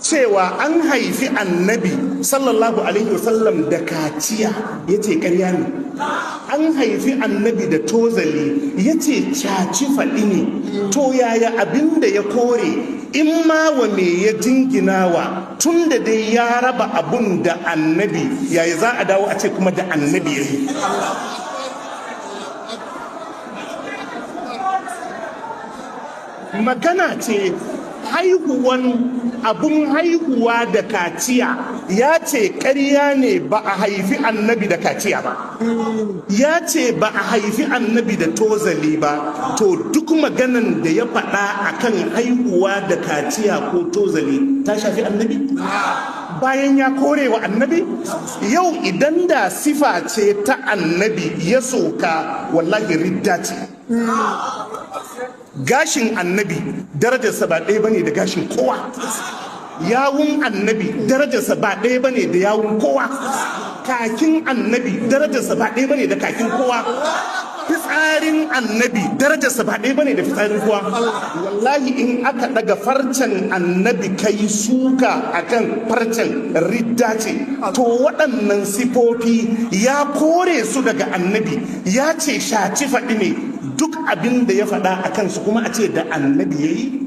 Cewa an haifi Annabi sallallahu alaihi wasallam da kaciya, ya ce ƙarya ne. An haifi Annabi da tozali, ya ce caci faɗi ne. To yaya abin da ya kore, in ma wa me ya jinginawa, tun da dai ya raba abun da Annabi, yaya za a dawo a ce kuma da Annabi ya yi? Magana ce haihuwan abun haihuwa da kaciya, ya ce ƙarya ne, ba a haifi Annabi da kaciya ba. Ya ce ba a haifi Annabi da tozali ba. To duk maganan da ya faɗa akan haihuwa da kaciya ko tozali ta shafi Annabi bayan ya kore wa Annabi. Yau idan da sifa ce ta Annabi ya soka, wallahi ridda ce. Gashin Annabi darajarsa ba ɗaya bane da gashin kowa. Yawun Annabi darajarsa ba ɗaya bane da yawun kowa. Kakin Annabi darajarsa ba ɗaya bane da kakin kowa. Fitsarin Annabi darajarsa ba ɗaya bane da fitsarin kowa. Wallahi in aka daga farcen Annabi kai suka akan farcen, ridda ce. To waɗannan sifofi ya kore su daga Annabi, ya ce shaci faɗi ne. Duk abin da ya faɗa a kansu kuma a ce da Annabi ya yi.